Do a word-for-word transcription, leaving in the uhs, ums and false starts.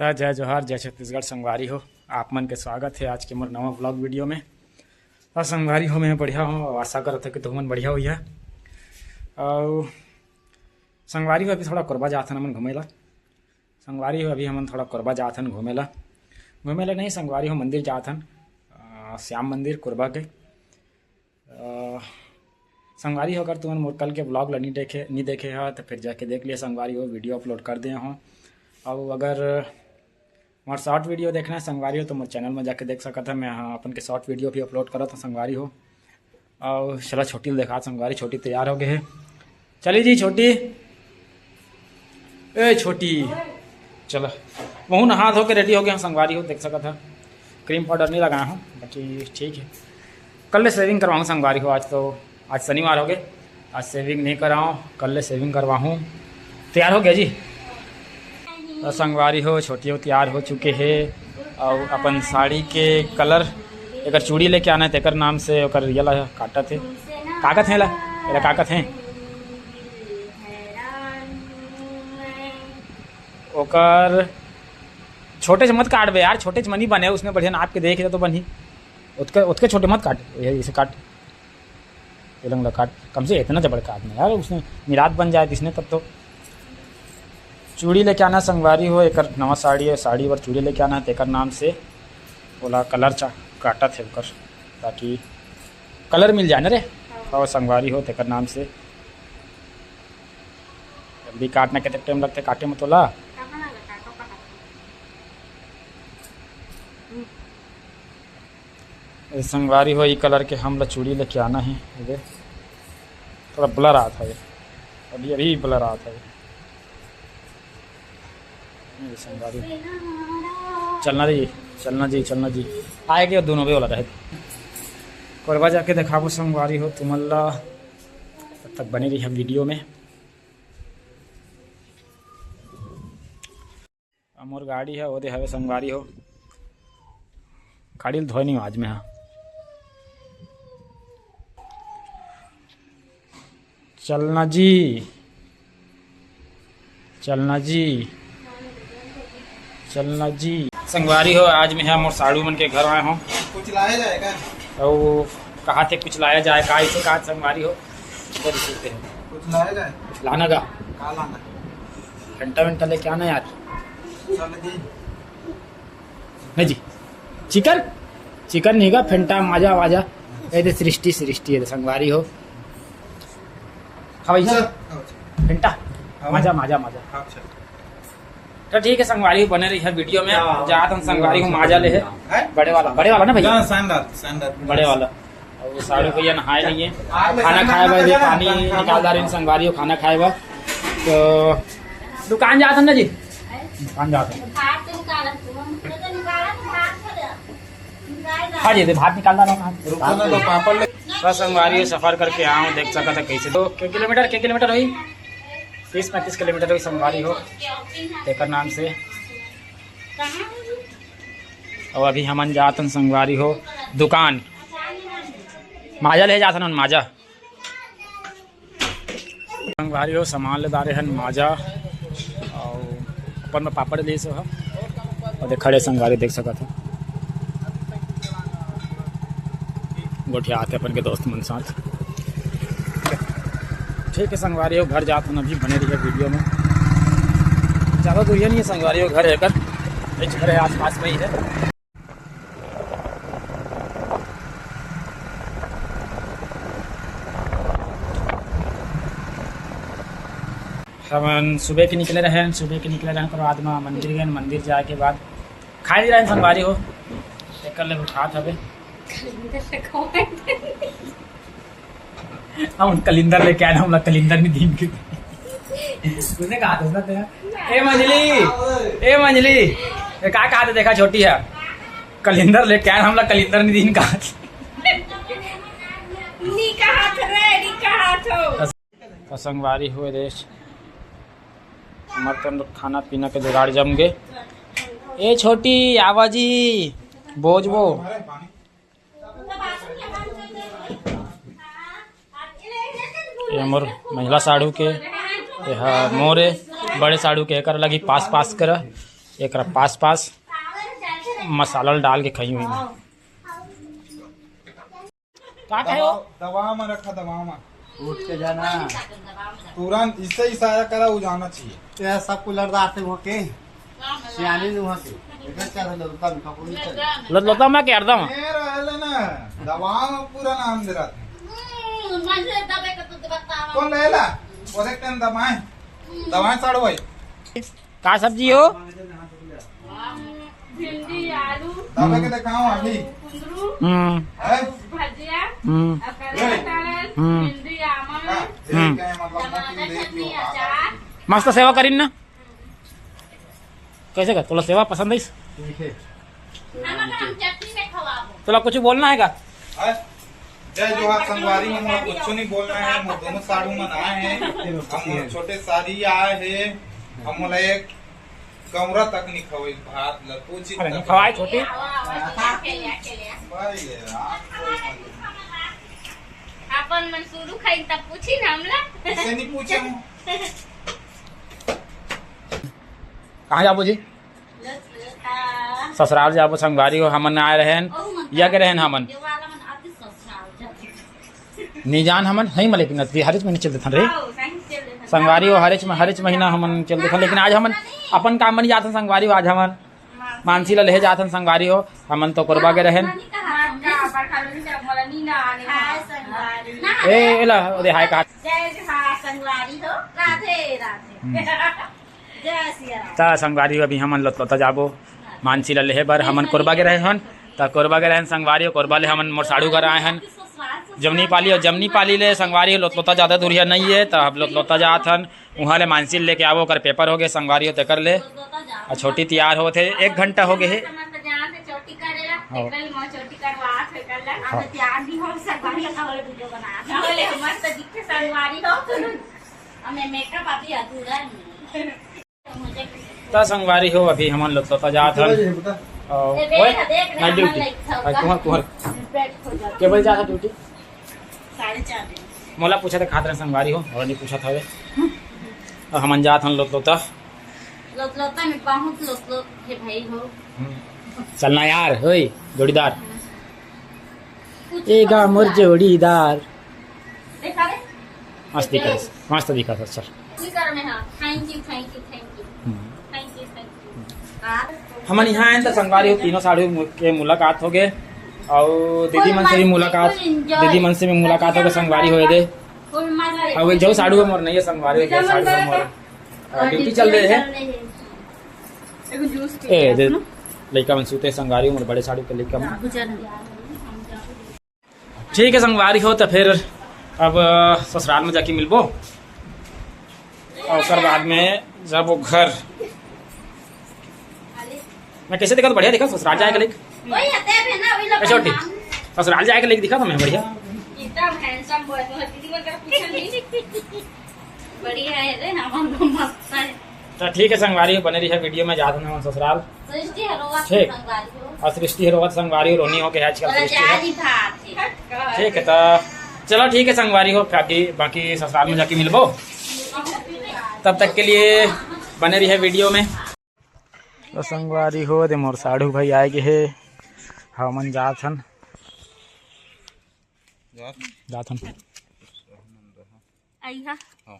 त जय जोहार, जय छत्तीसगढ़ संगवारी हो। आप मन के स्वागत हे आज के मोर नवा vlog video में। त संगवारी हो, मैं बढ़िया हूँ, आशा करत हूँ कि तुमन बढ़िया होइहा। अउ संगवारी हो, अभी थोड़ा कोरबा जात हन हमन घूमे ला। संगवारी हो, अभी हमन थोड़ा कोरबा जात हन घूमे ला। घूमे ला नहीं संगवारी हो, मंदिर जात हन, अ, श्याम मंदिर कोरबा के। अ, संगवारी हो, अगर तुमन मोर कल के vlog ला नी देखे, नी देखे हा, तो फिर जाके देख लिया संगवारी हो, video upload कर दे हो। अउ अगर मोर short video देखना है संगवारी हो, तो मोर channel में जाके देख सकत है। मैं, हाँ, अपन के short video भी upload करत हूँ संगवारी हो। अउ चला छोटी ल देखा संगवारी, छोटी तैयार हो गए है। चली जी छोटी, ए छोटी, चला, वहू नहा धो के ready हो गए हम संगवारी हो, देख सकत है। Cream powder नहीं लगाया हूँ, बाकी ठीक है, कल ले shaving करवाऊँ संगवारी हो। आज तो, आज शनिवार हो गए, आज shaving नहीं कराऊँ, कल ले shaving करवाऊँ। तैयार हो गया जी। तो संगवारी हो, छोटी हो तैयार हो चुके हे। अउ अपन साड़ी के colour, एकर चूड़ी लेके आना है, तेकर नाम से ओकर ये ला काटत हे। काकत हे ला, एला काकत हे। ओकर छोटे से मत काटबे यार, छोटे से मनी बने, उसने बढ़िया नाप के देख ले तो बनही। ओतके, ओतके छोटे मत काट, ये इसे काट, ये लंग ला काट, कम से इतना जबड़ काट नहीं यार, उसने निरात बन जाए इसने तब तो। चूड़ी लेके आना संगवारी हो, एकर नवा साड़ी है, साड़ी बर चूड़ी लेके आना है, तेकर नाम से ओला colour चा-, काटत है ओकर, ताकि colour मिल जाए ना रे। और संगवारी हो, तेकर नाम से जल्दी काटना, कितने टाइम लगते काटे में तोला? ए संगवारी हो, ई colour के हमला चूड़ी लेके आना है। ये दे, थोड़ा blur आता है, अभी, अभी blur आता है। ये संगवारी, चलना जी, चलना जी, चलना जी। आए के दोनों भी वाला रहे। कोरबा जाके दिखाबो संगवारी हो तुमन ला, तब तक बने रही video में। अब मोर गाड़ी है, ओदे हवे संगवारी हो। गाड़ी ल धोए नहीं आज मैं, हाँ। चलना जी, चलना जी, चलना जी। संगवारी हो, आज मैं, हाँ, मोर साड़ू मन के घर आए हो। कुछ लाया जाए का? अउ कहा थे कुछ लाया जाए, का इसे कहा संगवारी हो? इधर ही सुनते हैं। कुछ लाया जाए? कुछ लाना का? का लाना? घंटा वंटा लेके आना यार। चल जी। नहीं जी, chicken, chicken नहीं का, फेंटा, माजा वाजा। ए दे सृष्टि, सृष्टि है संगवारी हो। हाँ भाई, चल। फेंटा, हाँ। माजा, माजा, माजा। हाँ, चल। तो ठीक है संगवारी, बने रही है video में। हाँ। जात हम संगवारी हो माजा ले है। हैं? बड़े वाला, बड़े वाला ना भैया? हाँ, शानदार, शानदार। बड़े वाला। अउ साड़ू भैया नहाए नहीं है। खाना खाए बर भी पानी निकाल डारे संगवारी हो, खाना खाए बर। तो दुकान जात हन ना जी? दुकान जात हन। हाँ जी, दे भात निकाल डालो। रुको ना, तो पापड़ ले। बस संगवारी हो, सफर करके आऊँ, देख सकत है कैसे। तो के किलोमीटर, के किलोमीटर हुई? तीस पैंतीस किलोमीटर हुई संगवारी हो, तेकर नाम से। अउ अभी हमन जात हन संगवारी हो दुकान, माजा ले जात हन माजा। संगवारी हो, सामान ले डारे हन माजा, अउ अपन में पापड़ ले सो ह। अउ देख खड़े संगवारी देख सकत हो, गोठियात हे अपन के दोस्त मन साथ। ठीक है संगवारी हो, घर जात हन, अभी बने रहिए video में। ज़्यादा दूरिया नहीं है संगवारी हो, घर है कर, इस घर है आसपास में ही है। हमन सुबह के निकले रहेन, सुबह के निकले रहेन, ओकर बाद म मंदिर गेन, मंदिर जाए के बाद खाए नहीं रहेन संगवारी हो, एकर ले उठात हवे। हम कलिंदर लेके आए, हमला कलिंदर नहीं दीन के। उसने कहा था ना तेरा, "ए मंजली, ए मंजली, ये का कहा था, देखा छोटी है, कलिंदर लेके आए, हमला कलिंदर नहीं दीन कहा था।" नी कहा था रे, नी कहा था। तो संगवारी हो ए दे, हमर तो खाना पीना के जुगाड़ जम गे। ए छोटी, आवा जी, बोझ वो। ये मोर महिला साढ़ू के, ये हा मोरे बड़े साढ़ू के, एकर लगी पास पास करा। एकरा पास पास मसाला डाल के खाई हुई। का खाए हो? दवा, दवा में रखा, दवा में। उठ के जाना। तुरंत इसे इशारा करा, वो जाना चाहिए। ये सब कुलर दाते हो के? सियानी नहीं हुआ के? इधर चल, ललता में कपूर नहीं चल। ललता में क्या अर्धा में? ए, रहले ना, दवा में पूरा नाम दे रहा था। हम्म, मंदिर दबे के तो बतावा। कौन लेला? वो देख, दवाएं, दवाएं साड़ू भाई। का सब्जी हो? भिंडी, आलू, दबे के देखाओ अभी। कुंदरू, हम्म। है? भजिया, हम्म। और करेला तड़ल, हम्म। भिंडी, आमा, हाँ, हम्म। ठीक है, मतलब, टमाटर देख लो, चटनी, अचार। मस्त सेवा करीन ना। कैसे का तोला सेवा पसंद है? ठीक है। हम, हम चटनी में खवाबो। तोला कुछ बोलना है का? हैं? जय जोहार संगवारी, मोला कुछो नहीं बोलना है। मोर दोनों साढ़ू मन आए हैं, हम छोटे सारी आए हैं, हम मोला एक कौरा तक नहीं खवाई, भात ला पूछी अरे, तक नहीं खवाए नहीं। छोटे। आवा, आवा, आवा, खेलिया, खेलिया। भाई ये राम कोई मत। अपन मन शुरू खाई तब पूछी ना हमला। इसे नहीं पूछे हूँ। कहाँ जाबो जी? ससुराल जाबो संगवारी हो, हमन आए रहेन, या के रहेन हमन। नी जान हमन, नहीं मले कि नदी हरेच महीने चल देथन रे। संगवारी हो, हरेच म-, हरेच महीना हमन चल देथन, लेकिन आज हमन अपन काम मन जाथन संगवारी हो, आज हमन मानसी ला लेहे जाथन संगवारी हो, हमन तो कोरबा के रहेन। ए, एला, ओदे हाय कहा। जय जोहार संगवारी हो, राधे राधे। हम्म। जय सिया राम। त संगवारी हो, अभी हमन लोतलोता जाबो मानसी ला लेहे बर। हमन कोरबा गे रहे हन, त कोरबा गे रहेन संगवारी हो, कोरबा ले हमन मोर साढ़ू घर आए हन जमनी पाली, और जमनी पाली ले संगवारी हो लोतलोता जादा दूरिहा नहीं है, त अब लोतलोता जात हन, उहाँ ले मानसी लेके आबो, ओकर पेपर हो गे संगवारी हो, तेकर ले। आ छोटी तैयार होत हे, एक घंटा हो गे हे। हाँ। हाँ। हमें मेकअप अभी अधूरा है। त संगवारी हो, अभी हमन लोतलोता जात हन। अउ ए, ओए, देख ना, नाइट ड्यूटी। भाई, कुंवर, कुंवर। के बजे जात हे ड्यूटी? साढ़े चार बजे। मोला पूछा त खात रहे संगवारी हो, और नहीं पूछा था वे। अउ हमन जात हन लोतलोता। लोतलोता में बहुत लोतलोत हे भाई हो। हम्म। चलना यार, ओए, जोड़ीदार। ए गा मोर जोड़ीदार। देखा रे? मस्त दिखत हे, मस्त दिखत हे, सर। की कर में हाँ, thank you, thank you, thank you। Hmm. Thank you, thank you। हमन इहाँ आएन त संगवारी हो, तीनों साढ़ू मु-, के मुलाकात हो गे, अउ दीदी मन से भी मुलाकात, दीदी मन से भी मुलाकात हो गे, संगवारी हो गे। अउ एक झन साढ़ू मोर नहीं हे, संगवारी हो गे, साढ़ू मोर, अ, ड्यूटी चल रहे हे। एगो जूस पी ए, दे, लइका मन सुते संगवारी हो, मोर बड़े साढ़ू के लइका मन। ठीक है संगवारी हो, त फिर अब ससुराल में जाके मिलबो, अउ ओकर बाद में जाबो घर। मैं कैसे देखा तो बढ़िया देखा, ससुराल जाए के लइक। वही आते हैं ना, वही लोग ए, छोटी, ससुराल जाए के लइक दिखा तो मैं बढ़िया। एकदम handsome boy, तो दीदी वगैरह पूछा नहीं। बढ़िया है रे, हमार मस्त है। त ठीक है संगवारी, बने रहिहा वीडियो में, जात हन हमन ससुराल। सृष्टि ह रोवत हे ठीक। संगवारी हो। अउ सृष्टि ह रोवत संगवारी हो, रोनी हो के आजकल बोला सृष्टि जा ह। नहीं था, ठीक। ठीक है, त चलो ठीक है संगवारी हो, बाकी, बाकी ससुराल में जाके मिलबो। तब तक के लिए बने रहिहा वीडियो में। त संगवारी हो, दे मोर साढ़ू भाई आए गे हे, हमन जात हन। जात हन। अइहा। हाँ।